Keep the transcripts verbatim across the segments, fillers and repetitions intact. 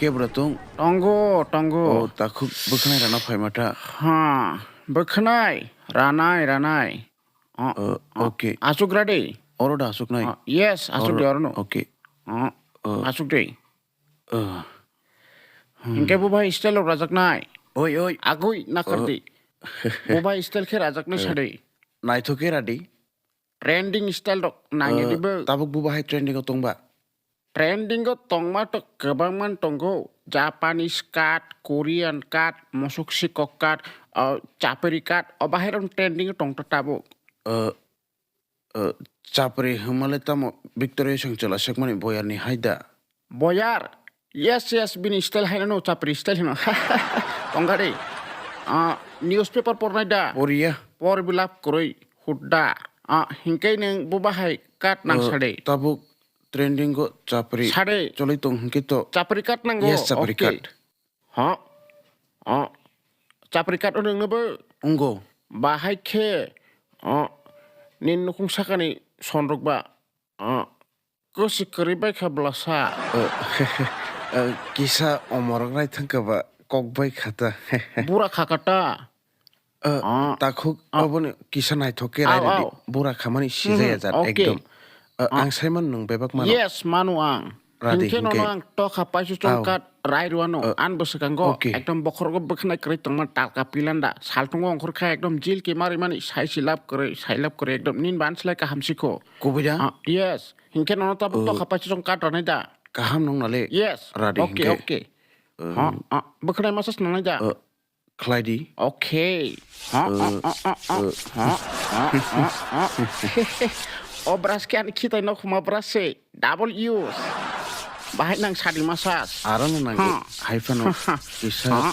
Kebra tong? Tongo, tongo. O, takhuk bwkhanai rana phaima ta. Ha, bwkhanai, ranai, ranai. O, o, okay. Asuk radi. Oro da asuk nai? Ah, yes, asuk de oro no. Okay. Ah, o, asuk de. O. Hingke bo bai style rok rajak nai. Oi, oi. Agui nakardi. O. Bo bai style khe rajak nai sadi. Naithok khe radi. Trending style rok nangya di bo. Tabuk bo bahai trending o tongba? Trending o tongma to kwbangma tongo. Japanese cut, Korean cut, mosok sikok cut, o, chapri cut, o bahai rok trending o tongta tabuk. O, o, chapri hwnmale tamo Victoria Songchela sekmani boyarni hai da? Boyar? Yes, yes, bini style haino no, chapri style hino. Tongkha de. Ah, newspaper pornai da? Poriya. Por bilap kwrwi hudda. Ah, hinkhe nwng bo bahai cut nang sade. Tabuk trending o chapri. Sade. Choli tong hinkhe to. Chapri cut nango? Yes, chapri cut. Ha? Ah, chapri cut o nwng nobo? Ungo. Bahai khe, ah, nin nukhung sakani sonrok ba? Ah, kwswi kwrwi bai kha bwlasa. Eh, eh, kisa omorok rai thangkha ba kok bai kha ta. Bura kha kata. Eh, ah, takhuk ah, aboni kisa naithok khe rai ridi. Bura khamani sijaya jat ekdom. Eh, ang saiman nwng bebak mano. Yes, mano ang. Radi hinkhe nono ang tokha paisa chong kat rai rwano. An bwswkango ekdom bokhorogo bwkhnai kwrwi tongma talka pilanda. Saltongo ongkhor kha ekdom jil kemari mani sai silap kwrwi, sailap kwrwi ekdom nin ban slai kaham sikho. Kubui da? Ah, yes. Hinkhe nono tabuk tokha paisa chong kat ranai da? Kaham nung nale. Yes. Radi hinkhe. Okay, okay. Ha, ah, bwkhnai masa snangnai da? Khlai di. Okay. Ha, ah, ah, ah, ah, ha, ah, ah, ah. O brush khe ani khitai nok huma brush se. Double use. Bahai nang sadi masas. Aro no nango. Ha. Hai phano kisa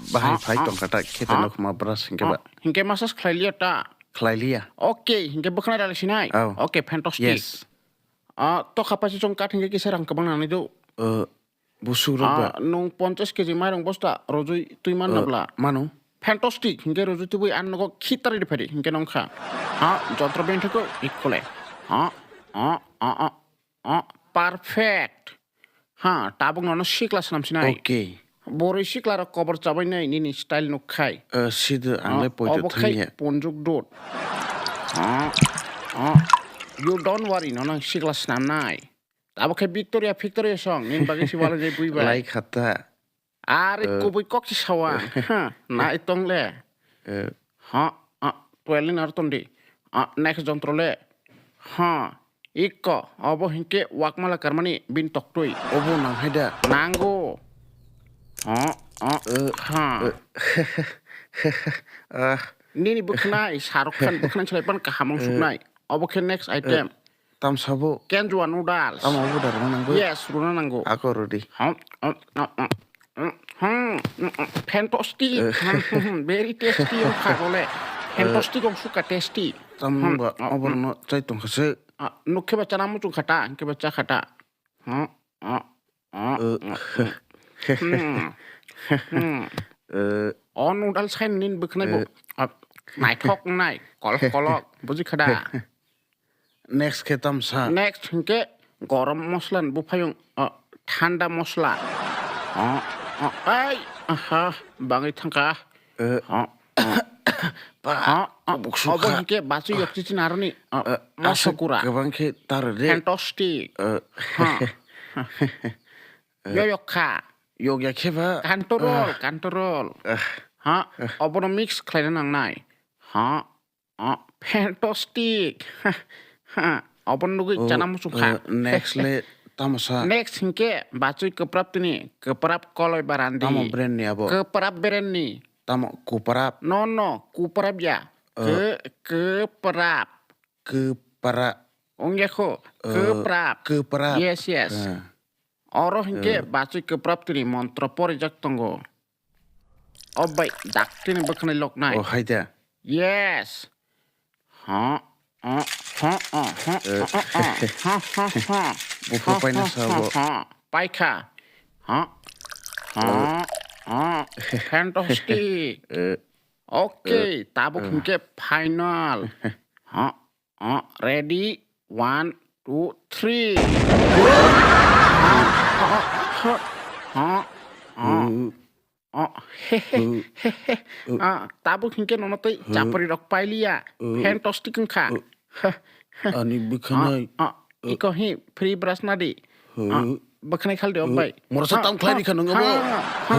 bahai phai tongkha ta khitai nok huma brush hinkhe ba. Hinkhe masas khlai liya ta? Khlai liya. Okay, hinkhe bwkhnai rali sinai. Oh. Okay, fantastic. Yes. Ah, tokha paisa chong kat hinkhe kisa rang kwbang nangnai do. Eh, busuk rok ba? Ah, nwng ponchash kg mairong bosta rojoi twi man na bla? Mano. Fantastic, hinkhe rojoi twi bui an nogo khitari de phari hinkhe nongkha. Ha, jontro benthe ko ikkole. Ha, ha, ha, ha, ha, perfect. Ha, tabuk nono sikla swnam sinai. Okay. Boroi sikla rok kobor chabai nai nini style nuk khai. Eh, sido ang le poito thangya. Obo khai punjuk dot. Ah, ah. You don't worry, nono ang sikla swnam nai. Abo khe Victoria, Victoria song, nini bagwi si wala jai bui bai. Lai khata. Are kubui kok si sawa. Ha, nai tong le. Ha, ah, twelve ni nar ton di. Ah, next jontro le. Ha, ikko, obo hinkhe wakmala karmani bin toktwi. Obo nang hai da? Nango. Ha, ah, ha. Ah. Nini bwkhnai, Shahrukh Khan bwkhnai salai pan kaham wng suknai. Obo khe next item. Tamsabo. Kenjua noodles. Tamo obo da rwna nango? Yes, rwna nango. Ako rwdi. Hmm, hmm, hmm, hmm. Hmm, hmm, hmm, hmm. Fantastic. Hmm, hmm, hmm. Very tasty wngkha bole. Fantastic wng sukha, tasty. Tamo wngba oborno chai tongkha se. Ah, nuk khe ba chana muchung kha ta, hinkhe ba cha kha ta. Hmm, hmm, hmm, hmm, hmm. Hmm. Hmm. O noodles hai nini bwkhnai bo. Ah, naithok wngnai, kolok kolok, buji kha da? Next khe tamsa. Next hinkhe gorom mosla ni buphayung, ah, thanda mosla. Ah, ah, ai, aha, bangwi thangkha. Eh. Ah, ah. Pa, ah, ah, kubuk sukha. Obo hinkhe bachwi yok chichi naroni, ah, eh, mosokura. Aswk kwbang khe taro de. Fantastic. Eh. Ha. Yoyok kha. Yok ya khe ba? Control, control. Eh. Ha, obono mix khlaina nangnai. Ha. Ah, fantastic. Ha, obo nugwi chana muchung kha. Eh, next le tamo sa? Next hinkhe bachwi kwprap tini, kwprap koloi barandi. Tamo brand ni abo? Kwprap brand ni. Tamo kwprap? No, no, kwprap ya. Eh. Kw-, kwprap. Kwprap. Ongya kho, eh, kwprap. Kwprap. Yes, yes. Eh. Oro hinkhe bachwi kwprap tini montro porijak tongo. O bai, daktini bwkhanai loknai. O, hai da. Yes. Ha, ha, ha, ha, ha, ha, ha, ha, ha. Bupha paina sabo. Ha, ha, ha. Paikha. Ha, ha, ha. Fantastic. Eh. Okay, tabuk hinkhe final. Ha, ha, ready? One, two, three. Ha, ha, ha, ha, ha. Oh, he he he he. Ah, tabuk hinkhe nono tei chapri rok pailiya. Fantastic wngkha. Ha, ha. Ani bwkhanai. Ah, ah, iko hi free brush nadi. Ah, bwkhanai khaldi ok bai. Morasa tam khlai rikha nang abo. Ha, ha.